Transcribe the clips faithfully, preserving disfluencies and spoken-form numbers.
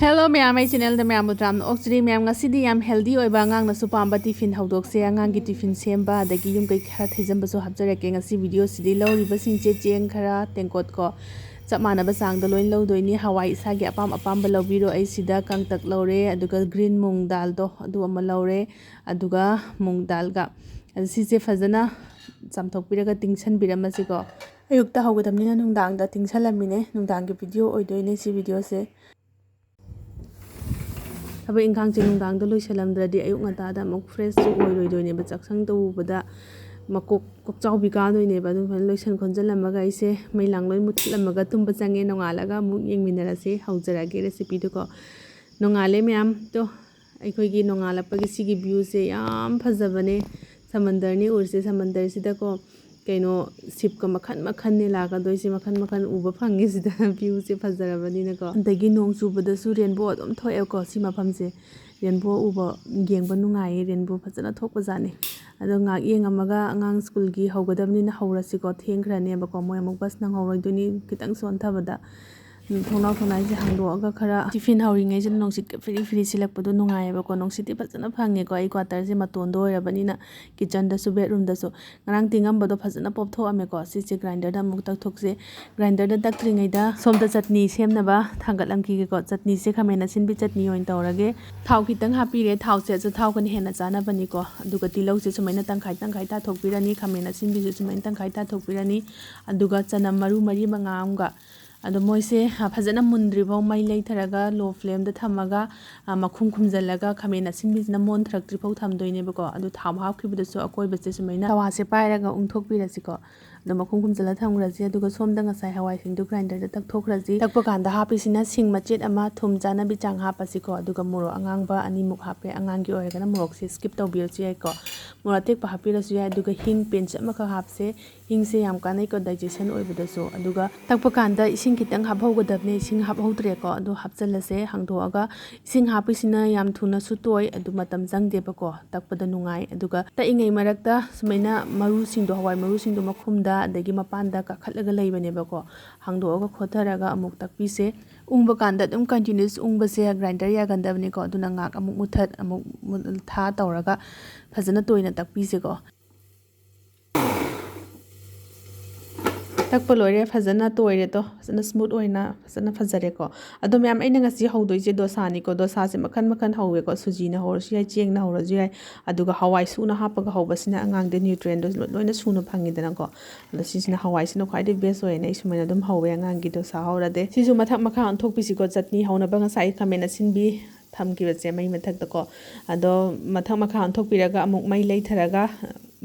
Hello ꯃꯌꯥꯝ, ꯑꯩ channelꯗ ꯃꯌꯥꯝꯕꯨ ꯇꯔꯥꯝꯅ ꯑꯣꯛꯆꯔꯤ꯫ ꯃꯌꯥꯝ, ꯉꯁꯤꯗꯤ ꯌꯥꯝ healthy ꯑꯣꯏꯕ, ꯑꯉꯥꯡꯅꯁꯨ ꯄꯥꯝꯕ tiffin ꯍꯧꯗꯣꯛꯁꯦ꯫ ꯑꯉꯥꯡꯒꯤ tiffin ꯁꯦꯝꯕ ꯑꯗꯒꯤ ꯌꯨꯝ ꯀꯩ ꯈꯔ ꯊꯩꯖꯟꯕꯁꯨ ꯍꯥꯞꯆꯔꯛꯀꯦ꯫ ꯉꯁꯤ videoꯁꯤꯗꯤ ꯂꯧꯔꯤꯕꯁꯤꯡꯁꯦ ꯆꯦꯡ ꯈꯔ, ꯇꯦꯡꯀꯣꯠ ꯀꯣ, ꯆꯞ ꯃꯥꯟꯅꯕ ꯆꯥꯡꯗ ꯂꯣꯏ ꯂꯧꯗꯣꯏꯅꯤ꯫ ꯍꯋꯥꯏ ꯏꯁꯥꯒꯤ ꯑꯄꯥꯝ ꯑꯄꯥꯝꯕ ꯂꯧꯕꯤꯔꯣ꯫ ꯑꯩ ꯁꯤꯗ ꯀꯪꯇꯛ ꯂꯧꯔꯦ, ꯑꯗꯨꯒ green ꯃꯨꯡ ꯗꯥꯜꯗꯣ ꯑꯗꯨ ꯑꯃ ꯂꯧꯔꯦ, ꯑꯗꯨꯒ ꯃꯨꯡ ꯗꯥꯜꯒ꯫ ꯑꯗꯨ ꯁꯤꯁꯦ ꯐꯖꯅ ꯆꯥꯝꯊꯣꯛꯄꯤꯔꯒ ꯇꯤꯡꯁꯟꯕꯤꯔꯝꯃꯁꯤꯀꯣ꯫ ꯑꯌꯨꯛꯇ ꯍꯧꯒꯗꯕꯅꯤꯅ ꯅꯨꯡꯗꯥꯡꯗ ꯇꯤꯡꯁꯜꯂꯝꯃꯤꯅꯦ꯫ ꯅꯨꯡꯗꯥꯡꯒꯤ video ꯑꯣꯏꯗꯣꯏꯅꯦ ꯁꯤ videoꯁꯦ꯫ ꯊꯕꯛ ꯏꯪꯈꯥꯡꯁꯦ ꯅꯨꯡꯗꯥꯡꯗ ꯂꯣꯏꯁꯜꯂꯝꯗ꯭ꯔꯗꯤ ꯑꯌꯨꯛ ꯉꯟꯇꯥꯗ ꯑꯃꯨꯛ freshꯁꯨ ꯑꯣꯏꯔꯣꯏꯗꯣꯏꯅꯦꯕ꯫ ꯆꯥꯛꯁꯪ ꯇꯧꯕꯗ ꯃꯀꯣꯛ ꯀꯣꯛꯆꯥꯎꯕꯤ ꯀꯥꯗꯣꯏꯅꯦꯕ꯫ ꯑꯗꯨꯝ ꯐꯖꯅ ꯂꯣꯏꯁꯟ ꯈꯣꯟꯖꯜꯂꯝꯃꯒ ꯑꯩꯁꯦ ꯃꯩ ꯂꯥꯡ ꯂꯣꯏ ꯃꯨꯠꯊꯠꯂꯝꯃꯒ ꯇꯨꯝꯕ ꯆꯪꯉꯦ꯫ ꯅꯣꯡꯉꯥꯜꯂꯒ ꯑꯃꯨꯛ ꯌꯦꯡꯃꯤꯟꯅꯔꯁꯦ꯫ ꯍꯧꯖꯔꯛꯑꯒꯦ recipeꯗꯨꯀꯣ꯫ ꯅꯣꯡꯉꯥꯜꯂꯦ ꯃꯌꯥꯝ꯫ ꯇꯣ, ꯑꯩꯈꯣꯏꯒꯤ ꯅꯣꯡꯉꯥꯜꯂꯛꯄꯒꯤ ꯁꯤꯒꯤ viewꯁꯦ ꯌꯥꯝ ꯐꯖꯕꯅꯦ꯫ ꯁꯃꯟꯗꯔꯅꯤ ꯎꯔꯤꯁꯦ꯫ ꯁꯃꯟꯗꯔꯁꯤꯗꯀꯣ ꯀꯩꯅꯣ shipꯀ ꯃꯈꯟ ꯃꯈꯟꯅꯦ ꯂꯥꯛꯀꯗꯣꯏꯁꯦ꯫ ꯃꯈꯟ ꯃꯈꯟ ꯎꯕ ꯐꯪꯉꯦ ꯁꯤꯗ꯫ Viewꯁꯦ ꯐꯖꯔꯕꯅꯤꯅꯀꯣ꯫ ꯑꯗꯒꯤ ꯅꯣꯡ ꯆꯨꯕꯗꯁꯨ rainbow ꯑꯗꯨꯝ ꯊꯣꯛꯑꯦꯀꯣ ꯁꯤ ꯃꯐꯝꯁꯦ꯫ Rainbow ꯎꯕ, ꯌꯦꯡꯕ ꯅꯨꯡꯉꯥꯏꯌꯦ꯫ Rainbow ꯐꯖꯅ ꯊꯣꯛꯄꯖꯥꯠꯅꯤ꯫ ꯑꯗꯣ ꯉꯥꯏꯍꯥꯛ ꯌꯦꯡꯉꯝꯃꯒ ꯑꯉꯥꯡ schoolꯒꯤ ꯍꯧꯒꯗꯕꯅꯤꯅ ꯍꯧꯔꯁꯤꯀꯣ꯫ ꯊꯦꯡꯈ꯭ꯔꯅꯦꯕꯀꯣ꯫ ꯃꯣꯏ ꯑꯃꯨꯛ bus ꯅꯪꯍꯧꯔꯣꯏꯗꯣꯏꯅꯤ ꯈꯤꯇꯪ ꯆꯣꯟꯊꯕꯗ꯫ ꯎꯝ, ꯊꯣꯡꯅꯥꯎ ꯊꯣꯡꯅꯥꯏꯁꯦ ꯍꯥꯡꯗꯣꯛꯑꯒ ꯈꯔ tiffin ꯍꯧꯔꯤꯉꯩꯁꯤꯗ ꯅꯨꯡꯁꯤꯠꯀ ꯐꯤꯔꯤ ꯐꯤꯔꯤ ꯁꯤꯜꯂꯛꯄꯗꯣ ꯅꯨꯡꯉꯥꯏꯌꯦꯕꯀꯣ꯫ ꯅꯨꯡꯁꯤꯠꯇꯤ ꯐꯖꯅ ꯐꯪꯉꯦꯀꯣ꯫ ꯑꯩ quarterꯁꯦ ꯃꯇꯣꯟꯗ ꯑꯣꯏꯔꯕꯅꯤꯅ kitchenꯗꯁꯨ bedroomꯗꯁꯨ꯫ ꯉꯔꯥꯡ ꯇꯤꯡꯉꯝꯕꯗꯣ ꯐꯖꯅ ꯄꯣꯞꯊꯣꯛꯑꯝꯃꯦꯀꯣ꯫ ꯁꯤꯁꯦ grinderꯗ ꯑꯃꯨꯛ ꯇꯛꯊꯣꯛꯁꯦ꯫ Grinderꯗ ꯇꯛꯇ꯭ꯔꯤꯉꯩꯗ ꯁꯣꯝꯗ ꯆꯠꯅꯤ ꯁꯦꯝꯅꯕ ꯊꯥꯡꯒꯠꯂꯝꯈꯤꯒꯦꯀꯣ꯫ ꯆꯠꯅꯤꯁꯦ ꯈꯥꯃꯦꯟ ꯑꯁꯤꯟꯕꯤ ꯆꯠꯅꯤ ꯑꯣꯏꯅ ꯇꯧꯔꯒꯦ꯫ ꯊꯥꯎ ꯈꯤꯇꯪ ꯍꯥꯞꯄꯤꯔꯦ꯫ ꯊꯥꯎꯁꯦ ꯑꯆꯥꯊꯥꯎꯒꯅ ꯍꯦꯟꯅ ꯆꯥꯅꯕꯅꯤꯀꯣ꯫ ꯑꯗꯨꯒ ꯇꯤꯜꯍꯧꯁꯦ ꯁꯨꯃꯥꯏꯅ ꯇꯪꯈꯥꯏ ꯇꯪꯈꯥꯏ ꯇꯥꯊꯣꯛꯄꯤꯔꯅꯤ꯫ ꯈꯥꯃꯦꯟ ꯑꯁꯤꯟꯕꯤꯁꯨ ꯁꯨꯃꯥꯏꯅ ꯇꯪꯈꯥꯏ ꯇꯥꯊꯣꯛꯄꯤꯔꯅꯤ꯫ ꯑꯗꯨꯒ ꯆꯅꯝ ꯃꯔꯨ ꯃꯔꯤ ꯃꯉꯥ ꯑꯃꯒ꯫ ꯑꯗꯣ ꯃꯣꯏꯁꯦ, ꯑ, ꯐꯖꯅ ꯃꯨꯟꯗ꯭ꯔꯤꯐꯥꯎ ꯃꯩ ꯂꯩꯊꯔꯒ low flameꯗ ꯊꯝꯃꯒ, ꯑ, ꯃꯈꯨꯝ ꯈꯨꯝꯖꯤꯜꯂꯒ ꯈꯥꯃꯦꯟ ꯑꯁꯤꯟꯕꯤꯁꯤꯅ ꯃꯣꯟꯊꯔꯛꯇ꯭ꯔꯤꯐꯥꯎ ꯊꯝꯗꯣꯏꯅꯦꯕꯀꯣ꯫ ꯑꯗꯨ ꯊꯥꯎ ꯍꯥꯞꯈꯤꯕꯗꯁꯨ ꯑꯀꯣꯏꯕꯁꯦ ꯁꯨꯃꯥꯏꯅ ꯇꯋꯥꯁꯦ ꯄꯥꯏꯔꯒ ꯎꯪꯊꯣꯛꯄꯤꯔꯁꯤꯀꯣ꯫ ꯑꯗꯣ ꯃꯈꯨꯝ ꯈꯨꯝꯖꯤꯜꯂ ꯊꯝꯈ꯭ꯔꯁꯤ꯫ ꯑꯗꯨꯒ ꯁꯣꯝꯗ ꯉꯁꯥꯏ ꯍꯋꯥꯏꯁꯤꯡꯗꯨ grinderꯗ ꯇꯛꯊꯣꯛꯈ꯭ꯔꯁꯤ꯫ ꯇꯛꯄ ꯀꯥꯟꯗ ꯍꯥꯞꯄꯤꯁꯤꯅ ꯁꯤꯡ ꯃꯆꯦꯠ ꯑꯃ, ꯊꯨꯝ ꯆꯥꯅꯕꯤ ꯆꯥꯡ ꯍꯥꯞꯄꯁꯤꯀꯣ꯫ ꯑꯗꯨꯒ ꯃꯣꯔꯣꯛ ꯑꯉꯥꯡꯕ ꯑꯅꯤꯃꯨꯛ ꯍꯥꯞꯄꯦ꯫ ꯑꯉꯥꯡꯒꯤ ꯑꯣꯏꯔꯒꯅ ꯃꯣꯔꯣꯛꯁꯦ skip ꯇꯧꯕꯤꯔꯁꯨ ꯌꯥꯏꯀꯣ꯫ ꯃꯣꯔꯣꯛ ꯑꯇꯦꯛꯄ ꯍꯥꯞꯄꯤꯔꯁꯨ ꯌꯥꯏ꯫ ꯑꯗꯨꯒ ꯍꯤꯡ pinch ꯑꯃꯈꯛ ꯍꯥꯞꯁꯦ꯫ ꯍꯤꯡꯁꯦ ꯌꯥꯝ ꯀꯥꯟꯅꯩꯀꯣ digestion ꯑꯣꯏꯕꯗꯁꯨ꯫ ꯑꯗꯨꯒ ꯇꯛꯄ ꯀꯥꯟꯗ ꯏꯁꯤꯡ ꯈꯤꯇꯪ ꯍꯥꯞꯍꯧꯒꯗꯕꯅꯦ꯫ ꯏꯁꯤꯡ ꯍꯥꯞꯍꯧꯗ꯭ꯔꯦꯀꯣ꯫ ꯑꯗꯨ ꯍꯥꯞꯆꯜꯂꯁꯦ꯫ ꯍꯥꯡꯗꯣꯛꯑꯒ ꯏꯁꯤꯡ ꯍꯥꯞꯄꯤꯁꯤꯅ ꯌꯥꯝ ꯊꯨꯅꯁꯨ ꯇꯣꯏ, ꯑꯗꯨ ꯃꯇꯝ ꯆꯪꯗꯦꯕꯀꯣ꯫ ꯇꯛꯄꯗ ꯅꯨꯡꯉꯥꯏ꯫ ꯑꯗꯨꯒ ꯇꯛꯏꯉꯩ ꯃꯔꯛꯇ ꯁꯨꯃꯥꯏꯅ ꯃꯔꯨꯁꯤꯡꯗꯣ, ꯍꯋꯥꯏ ꯃꯔꯨꯁꯤꯡꯗꯣ ꯃꯈꯨꯝꯗ ꯑꯗꯒꯤ ꯃꯄꯥꯟꯗ ꯀꯥꯈꯠꯂꯒ ꯂꯩꯕꯅꯦꯕꯀꯣ꯫ ꯍꯥꯡꯗꯣꯛꯑꯒ ꯈꯣꯠꯊꯔꯒ ꯑꯃꯨꯛ ꯇꯛꯄꯤꯁꯦ꯫ ꯎꯪꯕ ꯀꯥꯟꯗ ꯑꯗꯨꯝ continuous ꯎꯪꯕꯁꯦ grinder ꯌꯥꯒꯟꯗꯕꯅꯤꯀꯣ꯫ ꯑꯗꯨꯅ ꯉꯥꯏꯍꯥꯛ ꯑꯃꯨꯛ ꯃꯨꯊꯠ, ꯑꯃꯨꯛ ꯃꯨ-, ꯊꯥ ꯇꯧꯔꯒ ꯐꯖꯅ ꯇꯣꯏꯅ ꯇꯛꯄꯤꯁꯦꯀꯣ꯫ ꯇꯛꯄ ꯂꯣꯏꯔꯦ, ꯐꯖꯅ ꯇꯣꯏꯔꯦ ꯇꯣ, ꯐꯖꯅ smooth ꯑꯣꯏꯅ ꯐꯖꯅ ꯐꯖꯔꯦꯀꯣ꯫ ꯑꯗꯣ ꯃꯌꯥꯝ, ꯑꯩꯅ ꯉꯁꯤ ꯍꯧꯗꯣꯏꯁꯦ ꯗꯣꯁꯥꯅꯤꯀꯣ꯫ ꯗꯣꯁꯥꯁꯦ ꯃꯈꯟ ꯃꯈꯟ ꯍꯧꯋꯦꯀꯣ, ꯁꯨꯖꯤꯅ ꯍꯧꯔꯁꯨ ꯌꯥꯏ, ꯆꯦꯡꯅ ꯍꯧꯔꯁꯨ ꯌꯥꯏ, ꯑꯗꯨꯒ ꯍꯋꯥꯏ ꯁꯨꯅ ꯍꯥꯞꯄꯒ ꯍꯧꯕꯁꯤꯅ ꯑꯉꯥꯡꯗꯤ nutrientꯗꯣ ꯂꯣꯏ-, ꯂꯣꯏꯅ ꯁꯨꯅ ꯐꯪꯉꯤꯗꯅꯀꯣ꯫ ꯑꯗꯣ ꯁꯤꯁꯤꯅ, ꯍꯋꯥꯏꯁꯤꯅ ꯈ꯭ꯋꯥꯏꯗꯒꯤ best ꯑꯣꯏꯌꯦꯅ ꯑꯩ ꯁꯨꯃꯥꯏꯅ ꯑꯗꯨꯝ ꯍꯧꯋꯦ ꯑꯉꯥꯡꯒꯤ ꯗꯣꯁꯥ ꯍꯧꯔꯗꯤ꯫ ꯁꯤꯁꯨ ꯃꯊꯛ ꯃꯈꯥ ꯑꯣꯟꯊꯣꯛꯄꯤꯁꯤꯀꯣ, ꯆꯠꯅꯤ ꯍꯧꯅꯕ ꯉꯁꯥꯏ ꯈꯥꯃꯦꯟ ꯑꯁꯤꯟꯕꯤ ꯊꯝꯈꯤꯕꯁꯦ ꯃꯩ ꯃꯊꯛꯇꯀꯣ꯫ ꯑꯗꯣ ꯃꯊꯛ ꯃꯈꯥ ꯑꯣꯟꯊꯣꯛꯄꯤꯔꯒ ꯑꯃꯨꯛ ꯃꯩ ꯂꯩꯊꯔꯒ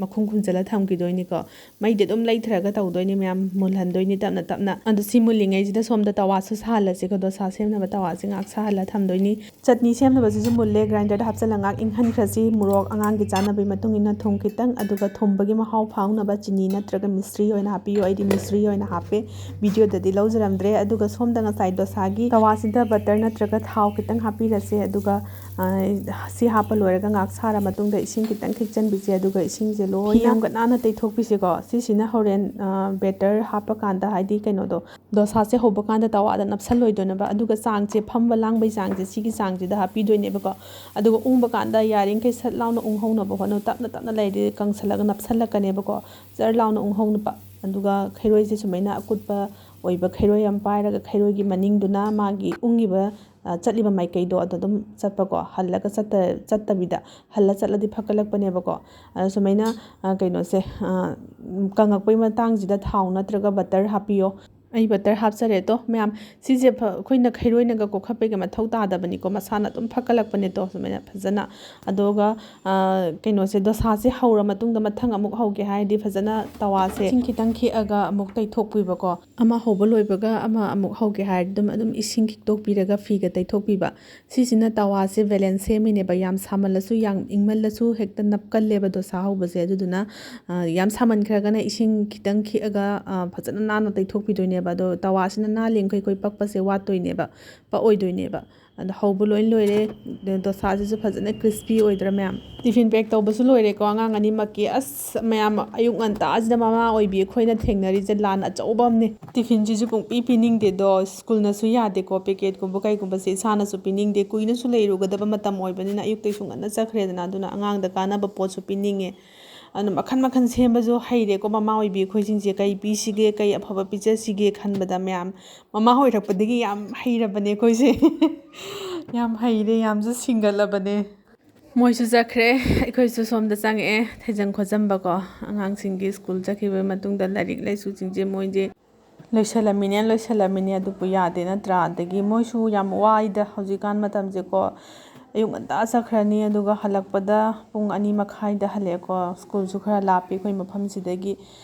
ꯃꯈꯨꯝ ꯈꯨꯝꯖꯤꯜꯂ ꯊꯝꯈꯤꯗꯣꯏꯅꯤꯀꯣ꯫ ꯃꯩꯗꯤ ꯑꯗꯨꯝ ꯂꯩꯊꯔꯒ ꯇꯧꯗꯣꯏꯅꯤ ꯃꯌꯥꯝ, ꯃꯨꯜꯍꯟꯗꯣꯏꯅꯤ ꯇꯞꯅ ꯇꯞꯅ꯫ ꯑꯗꯣ ꯁꯤ ꯃꯨꯜꯂꯤꯉꯩꯁꯤꯗ ꯁꯣꯝꯗ ꯇꯋꯥꯁꯨ ꯁꯥꯍꯜꯂꯁꯤꯀꯣ, ꯗꯣꯁꯥ ꯁꯦꯝꯅꯕ ꯇꯋꯥꯁꯤ ꯉꯥꯏꯍꯥꯛ ꯁꯥꯍꯜꯂ ꯊꯝꯗꯣꯏꯅꯤ꯫ ꯆꯠꯅꯤ ꯁꯦꯝꯅꯕꯁꯤꯁꯨ ꯃꯨꯜꯂꯦ, grinder ꯍꯥꯞꯆꯤꯜꯂ ꯉꯥꯏꯍꯥꯛ ꯏꯪꯍꯟꯈ꯭ꯔꯁꯤ꯫ ꯃꯣꯔꯣꯛ ꯑꯉꯥꯡꯒꯤ ꯆꯥꯅꯕꯒꯤ ꯃꯇꯨꯡ ꯏꯟꯅ ꯊꯨꯝ ꯈꯤꯇꯪ, ꯑꯗꯨꯒ ꯊꯨꯝꯕꯒꯤ ꯃꯍꯥꯎ ꯐꯥꯎꯅꯕ ꯆꯤꯅꯤ ꯅꯠꯇ꯭ꯔꯒ ꯃꯤꯁꯇ꯭ꯔꯤ ꯑꯣꯏꯅ ꯍꯥꯞꯄꯤꯌꯨ꯫ ꯑꯩꯗꯤ ꯃꯤꯁꯇ꯭ꯔꯤ ꯑꯣꯏꯅ ꯍꯥꯞꯄꯦ, videoꯗꯗꯤ ꯂꯧꯖꯔꯝꯗ꯭ꯔꯦ꯫ ꯑꯗꯨꯒ ꯁꯣꯝꯗ ꯉꯁꯥꯏ ꯗꯣꯁꯥꯒꯤ ꯇꯋꯥꯁꯤꯗ butter ꯅꯠꯇ꯭ꯔꯒ ꯊꯥꯎ ꯈꯤꯇꯪ ꯍꯥꯞꯄꯤꯔꯁꯦ꯫ ꯑꯗꯨꯒ, ꯑ, ꯁꯤ ꯍꯥꯞꯄ ꯂꯣꯏꯔꯒ ꯉꯥꯏꯍꯥꯛ ꯁꯥꯔ ꯃꯇꯨꯡꯗ ꯏꯁꯤꯡ ꯈꯤꯇꯪ ꯈꯤꯛꯆꯟꯕꯤꯁꯦ꯫ ꯑꯗꯨꯒ ꯏꯁꯤꯡꯁꯦ ꯂꯣꯏꯅ ꯐꯤ ꯑꯃꯒ ꯅꯥꯟꯅ ꯇꯩꯊꯣꯛꯄꯤꯁꯦꯀꯣ꯫ ꯁꯤꯁꯤꯅ ꯍꯣꯔꯦꯟ, ꯑ, batter ꯍꯥꯞꯄ ꯀꯥꯟꯗ, ꯍꯥꯏꯗꯤ ꯀꯩꯅꯣꯗꯣ, ꯗꯣꯁꯥꯁꯦ ꯍꯧꯕ ꯀꯥꯟꯗ ꯇꯋꯥꯗ ꯅꯞꯁꯜꯂꯣꯏꯗꯣꯏꯅꯦꯕ꯫ ꯑꯗꯨꯒ ꯆꯥꯡꯁꯦ, ꯐꯝꯕ ꯂꯥꯡꯕꯩ ꯆꯥꯡꯁꯦ ꯁꯤꯒꯤ ꯆꯥꯡꯁꯤꯗ ꯍꯥꯞꯄꯤꯗꯣꯏꯅꯦꯕꯀꯣ꯫ ꯑꯗꯨꯒ ꯎꯪꯕ ꯀꯥꯟꯗ ꯌꯥꯔꯤꯈꯩ ꯁꯠ ꯂꯥꯎꯅ ꯎꯪꯍꯧꯅꯕ ꯍꯣꯠꯅꯧ꯫ ꯇꯞꯅ ꯇꯞꯅ ꯂꯩꯔꯗꯤ ꯀꯪꯁꯜꯂꯒ ꯅꯞꯁꯜꯂꯛꯀꯅꯦꯕꯀꯣ꯫ ꯖꯔ ꯂꯥꯎꯅ ꯎꯪꯍꯧꯅꯕ꯫ ꯑꯗꯨꯒ ꯈꯩꯔꯣꯏꯁꯦ ꯁꯨꯃꯥꯏꯅ ꯑꯀꯨꯠꯄ ꯑꯣꯏꯕ ꯈꯩꯔꯣꯏ ꯑꯃ ꯄꯥꯏꯔꯒ, ꯈꯩꯔꯣꯏꯒꯤ ꯃꯅꯤꯡꯗꯨꯅ ꯃꯥꯒꯤ ꯎꯪꯉꯤꯕ, ꯑ, ꯆꯠꯂꯤꯕ ꯃꯥꯏꯀꯩꯗꯣ ꯑꯗꯣ ꯑꯗꯨꯝ ꯆꯠꯄꯀꯣ꯫ ꯍꯜꯂꯒ ꯆꯠꯇ-, ꯆꯠꯇꯕꯤꯗ ꯍꯜꯂ ꯆꯠꯂꯗꯤ ꯐꯒꯠꯂꯛꯄꯅꯦꯕꯀꯣ꯫ ꯑꯗ ꯁꯨꯃꯥꯏꯅ, ꯑ, ꯀꯩꯅꯣꯁꯦ, ꯑ, ꯀꯪꯉꯛꯄꯩ ꯃꯇꯥꯡꯁꯤꯗ ꯊꯥꯎ ꯅꯠꯇ꯭ꯔꯒ butter ꯍꯥꯞꯄꯤꯌꯣ꯫ ꯑꯩ butter ꯍꯥꯞꯆꯔꯦ ꯇꯣ ꯃꯌꯥꯝ꯫ ꯁꯤꯁꯦ ꯐ-, ꯑꯩꯈꯣꯏꯅ ꯈꯩꯔꯣꯏꯅꯒ ꯀꯣꯛꯈꯠꯄꯩꯒ ꯃꯊꯧ ꯇꯥꯗꯕꯅꯤꯀꯣ, ꯃꯁꯥꯅ ꯑꯗꯨꯝ ꯐꯒꯠꯂꯛꯄꯅꯦ ꯇꯣ ꯁꯨꯃꯥꯏꯅ ꯐꯖꯅ꯫ ꯑꯗꯨꯒ, ꯑ, ꯀꯩꯅꯣꯁꯦ, ꯗꯣꯁꯥꯁꯦ ꯍꯧꯔ ꯃꯇꯨꯡꯗ ꯃꯊꯪ ꯑꯃꯨꯛ ꯍꯧꯒꯦ ꯍꯥꯏꯔꯗꯤ ꯐꯖꯅ ꯇꯋꯥꯁꯦ ꯏꯁꯤꯡ ꯈꯤꯇꯪ ꯈꯤꯛꯑꯒ ꯑꯃꯨꯛ ꯇꯩꯊꯣꯛꯄꯤꯕꯀꯣ꯫ ꯑꯃ ꯍꯧꯕ ꯂꯣꯏꯕꯒ ꯑꯃ ꯑꯃꯨꯛ ꯍꯧꯒꯦ ꯍꯥꯏꯔꯗꯤ ꯑꯗꯨꯝ, ꯑꯗꯨꯝ ꯏꯁꯤꯡ ꯈꯤꯛꯇꯣꯛꯄꯤꯔꯒ ꯐꯤꯒ ꯇꯩꯊꯣꯛꯄꯤꯕ꯫ ꯁꯤꯁꯤꯅ ꯇꯋꯥꯁꯦ balance ꯁꯦꯝꯃꯤꯅꯦꯕ꯫ ꯌꯥꯝ ꯁꯥꯃꯜꯂꯁꯨ, ꯌꯥꯝ ꯏꯪꯃꯜꯂꯁꯨ ꯍꯦꯛꯇ ꯅꯞꯀꯜꯂꯦꯕ ꯗꯣꯁꯥ ꯍꯧꯕꯁꯦ꯫ ꯑꯗꯨꯗꯨꯅ, ꯑ, ꯌꯥꯝ ꯁꯥꯃꯟꯈ꯭ꯔꯒꯅ ꯏꯁꯤꯡ ꯈꯤꯇꯪ ꯈꯤꯛꯑꯒ, ꯑ, ꯐꯖꯅ ꯅꯥꯟꯅ ꯇꯩꯊꯣꯛꯄꯤꯗꯣꯏꯅꯦꯕ꯫ ꯑꯗꯣ ꯇꯋꯥꯁꯤꯅ ꯅꯥꯜꯂꯤꯈꯩ ꯑꯩꯈꯣꯏ ꯄꯛꯄꯁꯦ ꯋꯥꯠꯇꯣꯏꯅꯦꯕ, ꯄꯛꯑꯣꯏꯗꯣꯏꯅꯦꯕ꯫ ꯑꯗꯣ ꯍꯧꯕ ꯂꯣꯏ ꯂꯣꯏꯔꯦ꯫ ꯗꯣꯁꯥꯁꯤꯁꯨ ꯐꯖꯅ crispy ꯑꯣꯏꯗ꯭ꯔꯥ ꯃꯌꯥꯝ? Tiffin pack ꯇꯧꯕꯁꯨ ꯂꯣꯏꯔꯦꯀꯣ ꯑꯉꯥꯡ ꯑꯅꯤꯃꯛꯀꯤ꯫ ꯑꯁ ꯃꯌꯥꯝ, ꯑꯌꯨꯛ ꯉꯟꯇꯥꯁꯤꯗ ꯃꯃꯥ ꯑꯣꯏꯕꯤ ꯑꯩꯈꯣꯏꯅ ꯊꯦꯡꯅꯔꯤꯁꯦ ꯂꯥꯟ ꯑꯆꯧꯕ ꯑꯃꯅꯤ꯫ Tiffinꯁꯤꯁꯨ ꯄꯨꯡꯄꯤ ꯄꯤꯅꯤꯡꯗꯦꯗꯣ, schoolꯅꯁꯨ ꯌꯥꯗꯦꯀꯣ, packetꯀꯨꯝꯕ ꯀꯩꯒꯨꯝꯕꯁꯦ ꯏꯁꯥꯅꯁꯨ ꯄꯤꯅꯤꯡꯗꯦ꯫ ꯀꯨꯏꯅꯁꯨ ꯂꯩꯔꯨꯒꯗꯕ ꯃꯇꯝ ꯑꯣꯏꯕꯅꯤꯅ ꯑꯌꯨꯛꯇꯩꯁꯨ ꯉꯟꯅ ꯆꯠꯈ꯭ꯔꯦꯗꯅ, ꯑꯗꯨꯅ ꯑꯉꯥꯡꯗ ꯀꯥꯟꯅꯕ ꯄꯣꯠꯁꯨ ꯄꯤꯅꯤꯡꯉꯦ꯫ ꯑꯗꯨꯅ ꯃꯈꯟ ꯃꯈꯟ ꯁꯦꯝꯕꯁꯨ ꯍꯩꯔꯦꯀꯣ ꯃꯃꯥ ꯑꯣꯏꯕꯤ ꯑꯩꯈꯣꯏꯁꯤꯡꯁꯦ꯫ ꯀꯩ ꯄꯤꯁꯤꯒꯦ, ꯀꯩ ꯑꯐꯕ ꯄꯤꯖꯁꯤꯒꯦ ꯈꯟꯕꯗ ꯃꯌꯥꯝ, ꯃꯃꯥ ꯑꯣꯏꯔꯛꯄꯗꯒꯤ ꯌꯥꯝ ꯍꯩꯔꯕꯅꯦ ꯑꯩꯈꯣꯏꯁꯦ꯫ ꯌꯥꯝ ꯍꯩꯔꯦ, ꯌꯥꯝꯁꯨ ꯁꯤꯡꯒꯠꯂꯕꯅꯦ꯫ ꯃꯣꯏꯁꯨ ꯆꯠꯈ꯭ꯔꯦ, ꯑꯩꯈꯣꯏꯁꯨ ꯁꯣꯝꯗ ꯆꯪꯉꯛꯑꯦ꯫ ꯊꯩꯖꯟ ꯈꯣꯠꯆꯟꯕꯀꯣ, ꯑꯉꯥꯡꯁꯤꯡꯒꯤ school ꯆꯠꯈꯤꯕ ꯃꯇꯨꯡꯗ ꯂꯥꯏꯔꯤꯛ ꯂꯥꯏꯁꯨꯁꯤꯡꯁꯦ ꯃꯣꯏꯁꯦ ꯂꯣꯏꯁꯜꯂꯝꯃꯤꯅꯦ, ꯂꯣꯏꯁꯜꯂꯝꯃꯤꯅꯦ, ꯑꯗꯨꯕꯨ ꯌꯥꯗꯦ ꯅꯠꯇ꯭ꯔꯥ? ꯑꯗꯒꯤ ꯃꯣꯏꯁꯨ ꯌꯥꯝ ꯋꯥꯏꯗ ꯍꯧꯖꯤꯛꯀꯥꯟ ꯃꯇꯝꯁꯦꯀꯣ꯫ ꯑꯌꯨꯛ ꯉꯟꯇꯥ ꯆꯠꯈ꯭ꯔꯅꯤ, ꯑꯗꯨꯒ ꯍꯜꯂꯛꯄꯗ ꯄꯨꯡ ꯑꯅꯤ ꯃꯈꯥꯏꯗ ꯍꯜꯂꯛꯑꯦꯀꯣ꯫ Schoolꯁꯨ ꯈꯔ ꯂꯥꯞꯄꯤ ꯑꯩꯈꯣꯏ ꯃꯐꯝꯁꯤꯗꯒꯤ꯫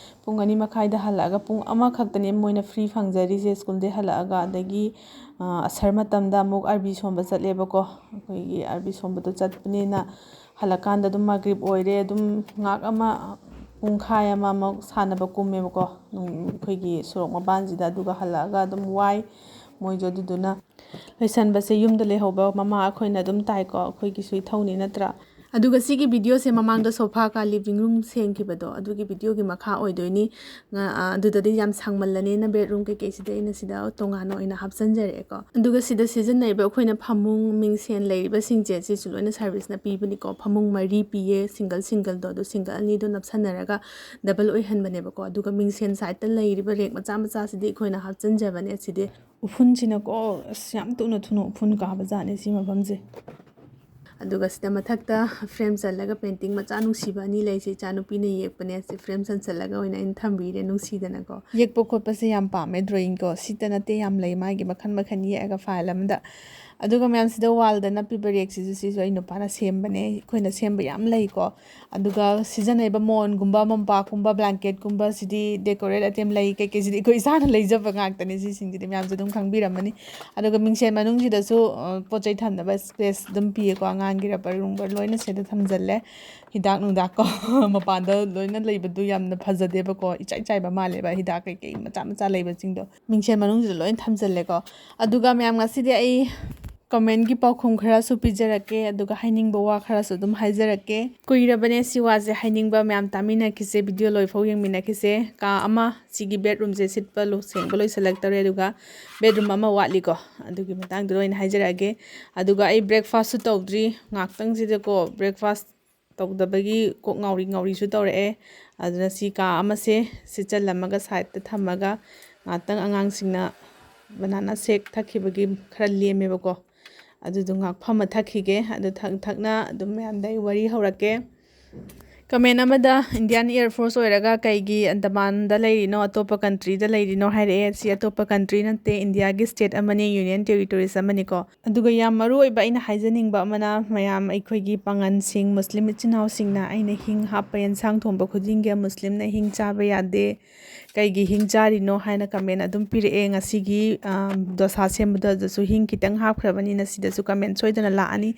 ꯄꯨꯡ ꯑꯅꯤ ꯃꯈꯥꯏꯗ ꯍꯜꯂꯛꯑꯒ ꯄꯨꯡ ꯑꯃꯈꯛꯇꯅꯦ ꯃꯣꯏꯅ free ꯐꯪꯖꯔꯤꯁꯦ schoolꯗꯩ ꯍꯜꯂꯛꯑꯒ꯫ ꯑꯗꯒꯤ ꯑ, ꯑꯁꯔ ꯃꯇꯝꯗ ꯑꯃꯨꯛ ꯑꯥꯔꯕꯤ ꯁꯣꯟꯕ ꯆꯠꯂꯦꯕꯀꯣ꯫ ꯑꯩꯈꯣꯏꯒꯤ ꯑꯥꯔꯕꯤ ꯁꯣꯟꯕꯗꯣ ꯆꯠꯄꯅꯤꯅ ꯍꯜꯂꯛꯀꯥꯟꯗ ꯑꯗꯨꯝ ꯃꯒ꯭ꯔꯤꯕ ꯑꯣꯏꯔꯦ꯫ ꯑꯗꯨꯝ ꯉꯥꯏꯍꯥꯛ ꯑꯃ, ꯄꯨꯡꯈꯥꯏ ꯑꯃꯃꯨꯛ ꯁꯥꯟꯅꯕ ꯀꯨꯝꯃꯦꯕꯀꯣ, ꯅꯨꯡ-, ꯑꯩꯈꯣꯏꯒꯤ ꯁꯣꯔꯣꯛ ꯃꯄꯥꯟꯁꯤꯗ꯫ ꯑꯗꯨꯒ ꯍꯜꯂꯛꯑꯒ ꯑꯗꯨꯝ ꯋꯥꯏ ꯃꯣꯏꯁꯨ꯫ ꯑꯗꯨꯗꯨꯅ ꯂꯣꯏꯁꯟꯕꯁꯦ ꯌꯨꯝꯗ ꯂꯩꯍꯧꯕ ꯃꯃꯥ ꯑꯩꯈꯣꯏꯅ ꯑꯗꯨꯝ ꯇꯥꯏꯀꯣ, ꯑꯩꯈꯣꯏꯒꯤꯁꯨ ꯏꯊꯧꯅꯤ ꯅꯠꯇ꯭ꯔꯥ? ꯑꯗꯨꯒ ꯁꯤꯒꯤ videoꯁꯦ ꯃꯃꯥꯡꯗ sofa ꯀ living room ꯁꯦꯡꯈꯤꯕꯗꯣ, ꯑꯗꯨꯒꯤ videoꯒꯤ ꯃꯈꯥ ꯑꯣꯏꯗꯣꯏꯅꯤ꯫ ꯉ-, ꯑ, ꯑꯗꯨꯗꯗꯤ ꯌꯥꯝ ꯁꯥꯡꯃꯜꯂꯅꯦꯅ bedroom ꯀꯩꯀꯩꯁꯤꯗ ꯑꯩꯅ ꯁꯤꯗ ꯇꯣꯉꯥꯟꯅ ꯑꯣꯏꯅ ꯍꯥꯞꯆꯤꯟꯖꯔꯛꯑꯦꯀꯣ꯫ ꯑꯗꯨꯒ ꯁꯤꯗ ꯁꯤꯖꯤꯟꯅꯔꯤꯕ ꯑꯩꯈꯣꯏꯅ ꯐꯃꯨꯡ, ꯃꯤꯡꯁꯦꯟ ꯂꯩꯔꯤꯕꯁꯤꯡꯁꯦ ꯁꯤꯁꯨ ꯂꯣꯏꯅ serviceꯅ ꯄꯤꯕꯅꯤꯀꯣ꯫ ꯐꯃꯨꯡ ꯃꯔꯤ ꯄꯤꯌꯦ, single singleꯗꯣ, ꯑꯗꯨ single ꯑꯅꯤꯗꯣ ꯅꯞꯁꯟꯅꯔꯒ double ꯑꯣꯏꯍꯟꯕꯅꯦꯕꯀꯣ꯫ ꯑꯗꯨꯒ ꯃꯤꯡꯁꯦꯟ sideꯇ ꯂꯩꯔꯤꯕ rack ꯃꯆꯥ ꯃꯆꯥꯁꯤꯗꯤ ꯑꯩꯈꯣꯏꯅ ꯍꯥꯞꯆꯤꯟꯖꯕꯅꯦ꯫ ꯁꯤꯗꯤ ꯎꯐꯨꯟꯁꯤꯅꯀꯣ, ꯑꯁ, ꯌꯥꯝ ꯊꯨꯅ ꯊꯨꯅ ꯎꯐꯨꯟ ꯀꯥꯕ ꯖꯥꯠꯅꯦ ꯁꯤ ꯃꯐꯝꯁꯦ꯫ ꯑꯗꯨꯒ ꯁꯤꯗ ꯃꯊꯛꯇ frame ꯆꯜꯂꯒ painting ꯃꯆꯥ ꯅꯨꯡꯁꯤꯕ ꯑꯅꯤ ꯂꯩꯁꯦ, ꯏꯆꯥꯅꯨꯄꯤꯅ ꯌꯦꯛꯄꯅꯦ꯫ ꯁꯤ frame ꯆꯟꯁꯜꯂꯒ ꯑꯣꯏꯅ ꯑꯩꯅ ꯊꯝꯕꯤꯔꯦ ꯅꯨꯡꯁꯤꯗꯅꯀꯣ꯫ ꯌꯦꯛꯄ ꯈꯣꯠꯄꯁꯦ ꯌꯥꯝ ꯄꯥꯝꯃꯦ, drawingꯀꯣ꯫ ꯁꯤꯇ ꯅꯠꯇꯦ, ꯌꯥꯝ ꯂꯩ ꯃꯥꯒꯤ ꯃꯈꯜ ꯃꯈꯜ ꯌꯦꯛꯑꯒ file ꯑꯃꯗ꯫ ꯑꯗꯨꯒ ꯃꯌꯥꯝꯁꯤꯗ ꯋꯥꯜꯗ ꯅꯞꯄꯤꯕ ꯔꯦꯛꯁꯤꯁꯨ, ꯁꯤꯁꯨ ꯑꯩ ꯅꯨꯄꯥꯅ ꯁꯦꯝꯕꯅꯦ꯫ ꯑꯩꯈꯣꯏꯅ ꯁꯦꯝꯕ ꯌꯥꯝ ꯂꯩꯀꯣ꯫ ꯑꯗꯨꯒ ꯁꯤꯖꯤꯟꯅꯔꯤꯕ ꯃꯣꯟꯒꯨꯝꯕ, ꯃꯣꯝꯄꯥꯛꯀꯨꯝꯕ, ꯕ꯭ꯂꯥꯡꯀꯦꯠꯀꯨꯝꯕ, ꯁꯤꯗꯤ ꯗꯦꯀꯣꯔꯦꯠ ꯑꯥꯏꯇꯦꯝ ꯂꯩ ꯀꯩꯀꯩꯁꯤꯗꯤ ꯑꯩꯈꯣꯏ ꯏꯁꯥꯅ ꯂꯩꯖꯕ ꯉꯥꯛꯇꯅꯦ꯫ ꯁꯤꯁꯤꯡꯁꯤꯗꯤ ꯃꯌꯥꯝꯁꯨ ꯑꯗꯨꯝ ꯈꯪꯕꯤꯔꯝꯃꯅꯤ꯫ ꯑꯗꯨꯒ ꯃꯤꯡꯁꯦꯟ ꯃꯅꯨꯡꯁꯤꯗꯁꯨ, ꯑ, ꯄꯣꯠ ꯆꯩ ꯊꯝꯅꯕ ꯁ꯭ꯄꯦꯁ ꯑꯗꯨꯝ ꯄꯤꯌꯦꯀꯣ꯫ ꯑꯉꯥꯡꯒꯤ ꯔꯕꯔ ꯅꯨꯡꯕꯔ ꯂꯣꯏꯅ ꯁꯤꯗ ꯊꯝꯖꯜꯂꯦ꯫ ꯍꯤꯗꯥꯛ ꯅꯨꯡꯗꯥꯛꯀꯣ꯫ ꯃꯄꯥꯟꯗ ꯂꯣꯏꯅ ꯂꯩꯕꯗꯨ ꯌꯥꯝꯅ ꯐꯖꯗꯦꯕꯀꯣ꯫ ꯏꯆꯥꯏ ꯆꯥꯏꯕ ꯃꯥꯜꯂꯦꯕ ꯍꯤꯗꯥꯛ ꯀꯩꯀꯩ ꯃꯆꯥ ꯃꯆꯥ ꯂꯩꯕꯁꯤꯡꯗꯣ꯫ ꯃꯤꯡꯁꯦꯟ ꯃꯅꯨꯡꯁꯤꯗ ꯂꯣꯏꯅ ꯊꯝꯖꯜꯂꯦꯀꯣ꯫ ꯑꯗꯨꯒ ꯃꯌꯥꯝ, ꯉꯁꯤꯗꯤ ꯑꯩ ꯀꯃꯦꯟꯒꯤ ꯄꯥꯎꯈꯨꯝ ꯈꯔꯁꯨ ꯄꯤꯖꯔꯛꯀꯦ, ꯑꯗꯨꯒ ꯍꯥꯏꯅꯤꯡꯕ ꯋꯥ ꯈꯔꯁꯨ ꯑꯗꯨꯝ ꯍꯥꯏꯖꯔꯛꯀꯦ꯫ ꯀꯨꯏꯔꯕꯅꯦ ꯁꯤ ꯋꯥꯁꯦ ꯍꯥꯏꯅꯤꯡꯕ꯫ ꯃꯌꯥꯝ ꯇꯥꯃꯤꯟꯅꯈꯤꯁꯦ, ꯚꯤꯗꯤꯑꯣ ꯂꯣꯏꯐꯥꯎ ꯌꯦꯡꯃꯤꯟꯅꯈꯤꯁꯦ꯫ ꯀꯥ ꯑꯃ, ꯁꯤꯒꯤ ꯕꯦꯗꯔꯨꯝꯁꯦ ꯁꯤꯠꯄ ꯂꯣ-, ꯁꯦꯡꯕ ꯂꯣꯏꯁꯤꯜꯂꯛꯇꯧꯔꯦ, ꯑꯗꯨꯒ ꯕꯦꯗꯔꯨꯝ ꯑꯃ ꯋꯥꯠꯂꯤꯀꯣ꯫ ꯑꯗꯨꯒꯤ ꯃꯇꯥꯡꯗꯨꯗ ꯑꯣꯏꯅ ꯍꯥꯏꯖꯔꯛꯑꯒꯦ꯫ ꯑꯗꯨꯒ ꯑꯩ ꯕ꯭ꯔꯦꯛꯐꯥꯁꯁꯨ ꯇꯧꯗ꯭ꯔꯤ꯫ ꯉꯥꯛꯇꯪꯁꯤꯗꯀꯣ ꯕ꯭ꯔꯦꯛꯐꯥꯁ ꯇꯧꯗꯕꯒꯤ ꯀꯣꯛ ꯉꯥꯎꯔꯤ ꯉꯥꯎꯔꯤꯁꯨ ꯇꯧꯔꯛꯑꯦ꯫ ꯑꯗꯨꯅ ꯁꯤ ꯀꯥ ꯑꯃꯁꯦ ꯁꯤꯠꯆꯜꯂꯝꯃꯒ ꯁꯥꯏꯗꯇ ꯊꯝꯃꯒ ꯉꯥꯛꯇꯪ ꯑꯉꯥꯡꯁꯤꯡꯅ ꯕꯅꯥꯅꯥ ꯁꯦꯛ ꯊꯛꯈꯤꯕꯒꯤ ꯈꯔ ꯂꯦꯝꯃꯦꯕꯀꯣ꯫ ꯑꯗꯨꯗꯣ ꯉꯥꯛ ꯐꯝꯃ ꯊꯛꯈꯤꯒꯦ꯫ ꯑꯗꯨ ꯊꯛ ꯊꯛꯅ ꯑꯗꯨꯝ ꯃꯌꯥꯝꯗ ꯑꯩ ꯋꯥꯔꯤ ꯍꯧꯔꯛꯀꯦ꯫ ꯀꯃꯦꯟ ꯑꯃꯗ, "ꯏꯟꯗꯤꯌꯥꯟ ꯑꯦꯌꯔ ꯐꯣꯔꯁ ꯑꯣꯏꯔꯒ ꯀꯩꯒꯤ ꯑꯟꯗꯃꯥꯟꯗ ꯂꯩꯔꯤꯅꯣ? ꯑꯇꯣꯞꯄ ꯀꯟꯇ꯭ꯔꯤꯗ ꯂꯩꯔꯤꯅꯣ?" ꯍꯥꯏꯔꯛꯑꯦ꯫ ꯁꯤ ꯑꯇꯣꯞꯄ ꯀꯟꯇ꯭ꯔꯤ ꯅꯠꯇꯦ, ꯏꯟꯗꯤꯌꯥꯒꯤ ꯁ꯭ꯇꯦꯠ ꯑꯃꯅꯤ, ꯌꯨꯅꯤꯌꯟ ꯇꯦꯔꯤꯇꯣꯔꯤꯁ ꯑꯃꯅꯤꯀꯣ꯫ ꯑꯗꯨꯒ ꯌꯥꯝ ꯃꯔꯨ ꯑꯣꯏꯕ ꯑꯩꯅ ꯍꯥꯏꯖꯅꯤꯡꯕ ꯑꯃꯅ, ꯃꯌꯥꯝ ꯑꯩꯈꯣꯏꯒꯤ ꯄꯥꯉꯟꯁꯤꯡ, ꯃꯨꯁꯂꯤꯝ ꯏꯆꯤꯟ ꯏꯅꯥꯎꯁꯤꯡꯅ ꯑꯩꯅ ꯍꯤꯡ ꯍꯥꯞꯄ ꯑꯦꯟꯁꯥꯡ ꯊꯣꯡꯕ ꯈꯨꯗꯤꯡꯒꯤ, "ꯃꯨꯁꯂꯤꯝꯅ ꯍꯤꯡ ꯆꯥꯕ ꯌꯥꯗꯦ, ꯀꯩꯒꯤ ꯍꯤꯡ ꯆꯥꯔꯤꯅꯣ?" ꯍꯥꯏꯅ ꯀꯃꯦꯟ ꯑꯗꯨꯝ ꯄꯤꯔꯛꯑꯦ꯫ ꯉꯁꯤꯒꯤ, ꯑ, ꯗꯣꯁꯥ ꯁꯦꯝꯕꯗ ꯑꯗꯨꯁꯨ ꯍꯤꯡ ꯈꯤꯇꯪ ꯍꯥꯞꯈ꯭ꯔꯕꯅꯤꯅ ꯁꯤꯗꯁꯨ ꯀꯃꯦꯟ ꯁꯣꯏꯗꯅ ꯂꯥꯛꯑꯅꯤ꯫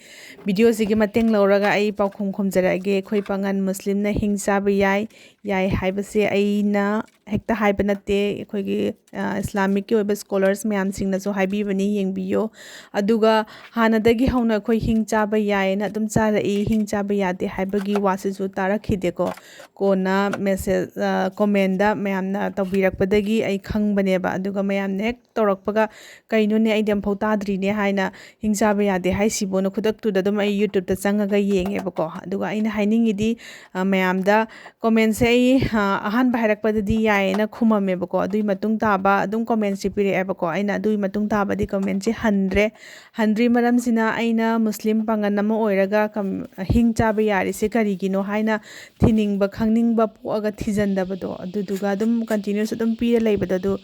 ꯚꯤꯗꯤꯑꯣꯁꯤꯒꯤ ꯃꯇꯦꯡ ꯂꯧꯔꯒ ꯑꯩ ꯄꯥꯎꯈꯨꯝ ꯈꯨꯝꯖꯔꯛꯑꯒꯦ꯫ ꯑꯩꯈꯣꯏ ꯄꯥꯉꯟ ꯃꯨꯁꯂꯤꯝꯅ ꯍꯤꯡ ꯆꯥꯕ ꯌꯥꯏ, ꯌꯥꯏ ꯍꯥꯏꯕꯁꯦ ꯑꯩꯅ ꯍꯦꯛꯇ ꯍꯥꯏꯕ ꯅꯠꯇꯦ꯫ ꯑꯩꯈꯣꯏꯒꯤ, ꯑ, ꯏꯁꯂꯥꯃꯤꯛꯀꯤ ꯑꯣꯏꯕ ꯁ꯭ꯀꯣꯂꯔꯁ ꯃꯌꯥꯝꯁꯤꯡꯅꯁꯨ ꯍꯥꯏꯕꯤꯕꯅꯤ, ꯌꯦꯡꯕꯤꯌꯣ꯫ ꯑꯗꯨꯒ ꯍꯥꯟꯅꯗꯒꯤ ꯍꯧꯅ ꯑꯩꯈꯣꯏ ꯍꯤꯡ ꯆꯥꯕ ꯌꯥꯏꯌꯦꯅ ꯑꯗꯨꯝ ꯆꯥꯔꯛꯏ, ꯍꯤꯡ ꯆꯥꯕ ꯌꯥꯗꯦ ꯍꯥꯏꯕꯒꯤ ꯋꯥꯁꯤꯁꯨ ꯇꯥꯔꯛꯈꯤꯗꯦꯀꯣ꯫ ꯀꯣꯟꯅ ꯃꯦꯁꯦꯖ, ꯑ, ꯀꯣꯃꯦꯟꯗ ꯃꯌꯥꯝꯅ ꯇꯧꯕꯤꯔꯛꯄꯗꯒꯤ ꯑꯩ ꯈꯪꯕꯅꯦꯕ꯫ ꯑꯗꯨꯒ ꯃꯌꯥꯝꯅ ꯍꯦꯛ ꯇꯧꯔꯛꯄꯒ, "ꯀꯩꯅꯣꯅꯦ, ꯑꯩꯗꯤ ꯑꯃꯐꯥꯎ ꯇꯥꯗ꯭ꯔꯤꯅꯦ" ꯍꯥꯏꯅ, "ꯍꯤꯡ ꯆꯥꯕ ꯌꯥꯗꯦ ꯍꯥꯏꯁꯤꯕꯨꯅ" ꯈꯨꯗꯛꯇꯨꯗ ꯑꯗꯨꯝ ꯑꯩ YouTube-ꯇ ꯆꯪꯉꯒ ꯌꯦꯡꯉꯦꯕꯀꯣ꯫ ꯑꯗꯨꯒ ꯑꯩꯅ ꯍꯥꯏꯅꯤꯡꯉꯤꯗꯤ, ꯑ, ꯃꯌꯥꯝꯗ ꯀꯣꯃꯦꯟꯁꯦ ꯑꯩ, ꯑ, ꯑꯍꯥꯟꯕ ꯍꯥꯏꯔꯛꯄꯗꯗꯤ ꯌꯥꯏꯌꯦꯅ ꯈꯨꯝꯃꯝꯃꯦꯕꯀꯣ꯫ ꯑꯗꯨꯒꯤ ꯃꯇꯨꯡ ꯇꯥꯕ ꯑꯗꯨꯝ ꯀꯣꯃꯦꯟꯁꯦ ꯄꯤꯔꯛꯑꯦꯕꯀꯣ꯫ ꯑꯩꯅ ꯑꯗꯨꯒꯤ ꯃꯇꯨꯡ ꯇꯥꯕꯗꯤ ꯀꯣꯃꯦꯟꯁꯦ ꯍꯟꯗ꯭ꯔꯦ꯫ ꯍꯟꯗ꯭ꯔꯤ ꯃꯔꯝꯁꯤꯅ ꯑꯩꯅ ꯃꯨꯁꯂꯤꯝ ꯄꯥꯉꯟ ꯑꯃ ꯑꯣꯏꯔꯒ ꯀꯝ-, ꯍꯤꯡ ꯆꯥꯕ ꯌꯥꯔꯤꯁꯦ ꯀꯔꯤꯒꯤꯅꯣ ꯍꯥꯏꯅ ꯊꯤꯅꯤꯡꯕ, ꯈꯪꯅꯤꯡꯕ ꯄꯣꯛꯑꯒ ꯊꯤꯖꯟꯗꯕꯗꯣ, ꯑꯗꯨꯗꯨꯒ ꯑꯗꯨꯝ continuous ꯑꯗꯨꯝ ꯄꯤꯔ ꯂꯩꯕꯗꯣ, ꯑꯗꯨ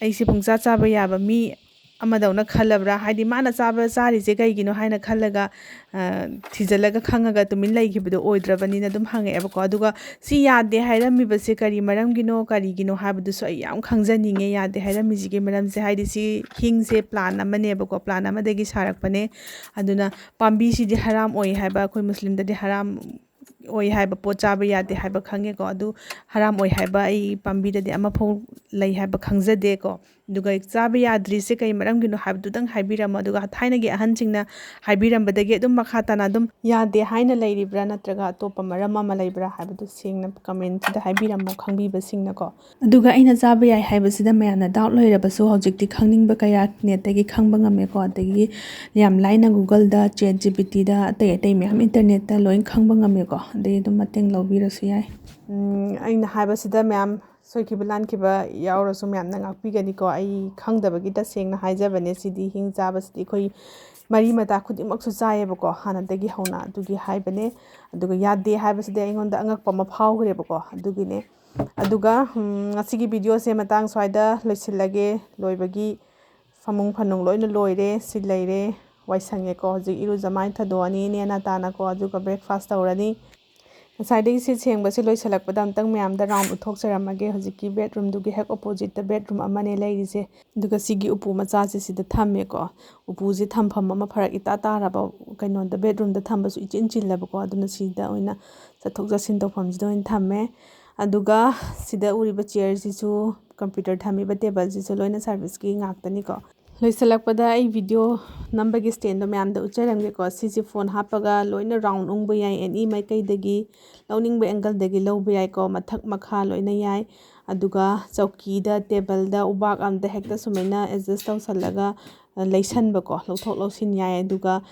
ꯑꯩꯁꯦ ꯄꯨꯡꯆꯥ ꯆꯥꯕ ꯌꯥꯕ ꯃꯤ ꯑꯃꯗꯧꯅ ꯈꯜꯂꯕ꯭ꯔꯥ? ꯍꯥꯏꯗꯤ ꯃꯥꯅ ꯆꯥꯕ ꯆꯥꯔꯤꯁꯦ ꯀꯩꯒꯤꯅꯣ ꯍꯥꯏꯅ ꯈꯜꯂꯒ, ꯑ, ꯊꯤꯖꯤꯜꯂꯒ ꯈꯪꯉꯒ ꯇꯨꯃꯤꯟ ꯂꯩꯈꯤꯕꯗꯣ ꯑꯣꯏꯗ꯭ꯔꯕꯅꯤꯅ ꯑꯗꯨꯝ ꯍꯪꯉꯛꯑꯦꯕꯀꯣ꯫ ꯑꯗꯨꯒ ꯁꯤ ꯌꯥꯗꯦ ꯍꯥꯏꯔꯝꯃꯤꯕꯁꯦ ꯀꯔꯤ ꯃꯔꯝꯒꯤꯅꯣ, ꯀꯔꯤꯒꯤꯅꯣ ꯍꯥꯏꯕꯗꯨꯁꯨ ꯑꯩ ꯌꯥꯝ ꯈꯪꯖꯅꯤꯡꯉꯦ, ꯌꯥꯗꯦ ꯍꯥꯏꯔꯝꯃꯤꯁꯤꯒꯤ ꯃꯔꯝꯁꯦ꯫ ꯍꯥꯏꯗꯤ ꯁꯤ ꯍꯤꯡꯁꯦ plan ꯑꯃꯅꯦꯕꯀꯣ, plan ꯑꯃꯗꯒꯤ ꯁꯥꯔꯛꯄꯅꯦ꯫ ꯑꯗꯨꯅ ꯄꯥꯝꯕꯤꯁꯤꯗꯤ ꯍꯔꯥꯝ ꯑꯣꯏ ꯍꯥꯏꯕ, ꯑꯩꯈꯣꯏ ꯃꯨꯁꯂꯤꯝꯗꯗꯤ ꯍꯔꯥꯝ ꯑꯣꯏ ꯍꯥꯏꯕ ꯄꯣꯠ ꯆꯥꯕ ꯌꯥꯗꯦ ꯍꯥꯏꯕ ꯈꯪꯉꯦꯀꯣ꯫ ꯑꯗꯨ ꯍꯔꯥꯝ ꯑꯣꯏ ꯍꯥꯏꯕ ꯑꯩ ꯄꯥꯝꯕꯤꯗꯗꯤ ꯑꯃꯐꯥꯎ ꯂꯩ ꯍꯥꯏꯕ ꯈꯪꯖꯗꯦꯀꯣ꯫ ꯑꯗꯨꯒ ꯆꯥꯕ ꯌꯥꯗ꯭ꯔꯤꯁꯦ ꯀꯩ ꯃꯔꯝꯒꯤꯅꯣ ꯍꯥꯏꯕꯗꯨꯗꯪ ꯍꯥꯏꯕꯤꯔꯝꯃꯣ꯫ ꯑꯗꯨꯒ ꯊꯥꯏꯅꯒꯤ ꯑꯍꯟꯁꯤꯡꯅ ꯍꯥꯏꯕꯤꯔꯝꯕꯗꯒꯤ ꯑꯗꯨꯝ ꯃꯈꯥ ꯇꯥꯅ ꯑꯗꯨꯝ ꯌꯥꯗꯦ ꯍꯥꯏꯅ ꯂꯩꯔꯤꯕ꯭ꯔꯥ, ꯅꯠꯇ꯭ꯔꯒ ꯑꯇꯣꯞꯄ ꯃꯔꯝ ꯑꯃ ꯂꯩꯕ꯭ꯔꯥ ꯍꯥꯏꯕꯗꯨ ꯁꯦꯡꯅ commentꯁꯤꯗ ꯍꯥꯏꯕꯤꯔꯝꯃꯣ, ꯈꯪꯕꯤꯕꯁꯤꯡꯅꯀꯣ꯫ ꯑꯗꯨꯒ ꯑꯩꯅ ꯆꯥꯕ ꯌꯥꯏ ꯍꯥꯏꯕꯁꯤꯗ ꯃꯌꯥꯝꯅ doubt ꯂꯩꯔꯕꯁꯨ ꯍꯧꯖꯤꯛꯇꯤ ꯈꯪꯅꯤꯡꯕ ꯀꯌꯥ netꯇꯒꯤ ꯈꯪꯕ ꯉꯝꯃꯦꯀꯣ꯫ ꯑꯗꯒꯤ ꯌꯥꯝ ꯂꯥꯏꯅ Googleꯗ, ChatGPTꯗ, ꯑꯇꯩ ꯑꯇꯩ ꯃꯌꯥꯝ internetꯇ ꯂꯣꯏ ꯈꯪꯕ ꯉꯝꯃꯦꯀꯣ꯫ ꯑꯗꯩ ꯑꯗꯨꯝ ꯃꯇꯦꯡ ꯂꯧꯕꯤꯔꯁꯨ ꯌꯥꯏ꯫ ꯎꯝ, ꯑꯩꯅ ꯍꯥꯏꯕꯁꯤꯗ ꯃꯌꯥꯝ ꯁꯣꯏꯈꯤꯕ ꯂꯥꯟꯈꯤꯕ ꯌꯥꯎꯔꯁꯨ ꯃꯌꯥꯝꯅ ꯉꯥꯛꯄꯤꯒꯅꯤꯀꯣ꯫ ꯑꯩ ꯈꯪꯗꯕꯒꯤ ꯇꯁꯦꯡꯅ ꯍꯥꯏꯖꯕꯅꯦ꯫ ꯁꯤꯗꯤ ꯍꯤꯡ ꯆꯥꯕꯁꯤꯗꯤ ꯑꯩꯈꯣꯏ ꯃꯔꯤ ꯃꯇꯥ ꯈꯨꯗꯤꯡꯃꯛꯁꯨ ꯆꯥꯏꯌꯦꯕꯀꯣ, ꯍꯥꯟꯅꯗꯒꯤ ꯍꯧꯅ꯫ ꯑꯗꯨꯒꯤ ꯍꯥꯏꯕꯅꯦ꯫ ꯑꯗꯨꯒ ꯌꯥꯗꯦ ꯍꯥꯏꯕꯁꯤꯗꯤ ꯑꯩꯉꯣꯟꯗ ꯑꯉꯛꯄ ꯑꯃ ꯐꯥꯎꯈ꯭ꯔꯦꯕꯀꯣ꯫ ꯑꯗꯨꯒꯤꯅꯦ꯫ ꯑꯗꯨꯒ, ꯎꯝ, ꯉꯁꯤꯒꯤ videoꯁꯦ ꯃꯇꯥꯡ ꯁ꯭ꯋꯥꯏꯗ ꯂꯣꯏꯁꯤꯜꯂꯒꯦ꯫ ꯂꯣꯏꯕꯒꯤ ꯐꯃꯨꯡ ꯐꯅꯨꯡ ꯂꯣꯏꯅ ꯂꯣꯏꯔꯦ꯫ ꯁꯤ ꯂꯩꯔꯦ꯫ ꯋꯥꯏ ꯁꯪꯉꯦꯀꯣ꯫ ꯍꯧꯖꯤꯛ ꯏꯔꯨꯖ ꯃꯥꯏ ꯊꯥꯗꯣꯛꯑꯅꯤ ꯅꯦꯅꯥ ꯇꯥꯅꯀꯣ꯫ ꯑꯗꯨꯒ breakfast ꯇꯧꯔꯅꯤ꯫ ꯉꯁꯥꯏꯗꯒꯤ ꯁꯤ ꯁꯦꯡꯕꯁꯦ ꯂꯣꯏꯁꯤꯜꯂꯛꯄꯗ ꯑꯝꯇꯪ ꯃꯌꯥꯝꯗ round ꯎꯠꯊꯣꯛꯆꯔꯝꯃꯒꯦ꯫ ꯍꯧꯖꯤꯛꯀꯤ bedroomꯗꯨꯒꯤ ꯍꯦꯛ oppositeꯇ bedroom ꯑꯃꯅꯦ ꯂꯩꯔꯤꯁꯦ꯫ ꯑꯗꯨꯒ ꯁꯤꯒꯤ ꯎꯄꯨ ꯃꯆꯥꯁꯦ ꯁꯤꯗ ꯊꯝꯃꯦꯀꯣ꯫ ꯎꯄꯨꯁꯦ ꯊꯝꯐꯝ ꯑꯃ ꯐꯔꯛ ꯏꯇꯥ ꯇꯥꯔꯕ, ꯀꯩꯅꯣꯗ, bedroomꯗ ꯊꯝꯕꯁꯨ ꯏꯆꯤꯟ ꯆꯤꯜꯂꯕꯀꯣ꯫ ꯑꯗꯨꯅ ꯁꯤꯗ ꯑꯣꯏꯅ ꯆꯠꯊꯣꯛ ꯆꯠꯁꯤꯟ ꯇꯧꯐꯝꯁꯤꯗ ꯑꯣꯏꯅ ꯊꯝꯃꯦ꯫ ꯑꯗꯨꯒ ꯁꯤꯗ ꯎꯔꯤꯕ chairꯁꯤꯁꯨ, computer ꯊꯝꯃꯤꯕ tableꯁꯤꯁꯨ ꯂꯣꯏꯅ serviceꯀꯤ ꯉꯥꯛꯇꯅꯤꯀꯣ꯫ ꯂꯣꯏꯁꯤꯜꯂꯛꯄꯗ ꯑꯩ video ꯅꯝꯕꯒꯤ standꯗꯣ ꯃꯌꯥꯝꯗ ꯎꯠꯆꯔꯝꯒꯦꯀꯣ꯫ ꯁꯤꯁꯦ phone ꯍꯥꯞꯄꯒ ꯂꯣꯏꯅ round ꯎꯪꯕ ꯌꯥꯏ, any ꯃꯥꯏꯀꯩꯗꯒꯤ, ꯂꯧꯅꯤꯡꯕ angleꯗꯒꯤ ꯂꯧꯕ ꯌꯥꯏꯀꯣ, ꯃꯊꯛ ꯃꯈꯥ ꯂꯣꯏꯅ ꯌꯥꯏ꯫ ꯑꯗꯨꯒ ꯆꯧꯀꯤꯗ, tableꯗ, ꯎꯕꯥꯛ ꯑꯝꯗ ꯍꯦꯛꯇ ꯁꯨꯃꯥꯏꯅ adjust ꯇꯧꯁꯜꯂꯒ, ꯑ, ꯂꯩꯁꯟꯕꯀꯣ, ꯂꯧꯊꯣꯛ ꯂꯧꯁꯤꯟ ꯌꯥꯏ꯫ ꯑꯗꯨꯒ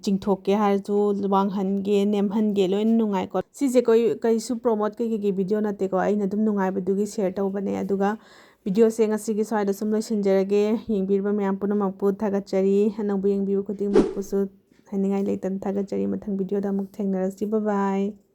ꯆꯤꯡꯊꯣꯛꯀꯦ ꯍꯥꯏꯔꯁꯨ, ꯋꯥꯡꯍꯟꯒꯦ, ꯅꯦꯝꯍꯟꯒꯦ, ꯂꯣꯏꯅ ꯅꯨꯡꯉꯥꯏꯀꯣ꯫ ꯁꯤꯁꯦ ꯀꯣꯏ-, ꯀꯩꯁꯨ promote ꯀꯩꯀꯩꯒꯤ video ꯅꯠꯇꯦꯀꯣ, ꯑꯩꯅ ꯑꯗꯨꯝ ꯅꯨꯡꯉꯥꯏꯕꯗꯨꯒꯤ share ꯇꯧꯕꯅꯦ꯫ ꯑꯗꯨꯒ videoꯁꯦ ꯉꯁꯤꯒꯤ ꯁ꯭ꯋꯥꯏꯗ ꯁꯨꯝ ꯂꯣꯏꯁꯤꯟꯖꯔꯒꯦ꯫ ꯌꯦꯡꯕꯤꯔꯤꯕ ꯃꯌꯥꯝ ꯄꯨꯝꯅꯃꯛꯄꯨ ꯊꯥꯒꯠꯆꯔꯤ꯫ ꯑꯅꯧꯕ ꯌꯦꯡꯕꯤꯕ ꯈꯨꯗꯤꯡꯃꯛꯄꯨꯁꯨ ꯍꯥꯏꯅꯤꯡꯉꯥꯏ ꯂꯩꯇꯅ ꯊꯥꯒꯠꯆꯔꯤ꯫ ꯃꯊꯪ videoꯗ ꯑꯃꯨꯛ ꯊꯦꯡꯅꯔꯁꯤ꯫ Bye bye꯫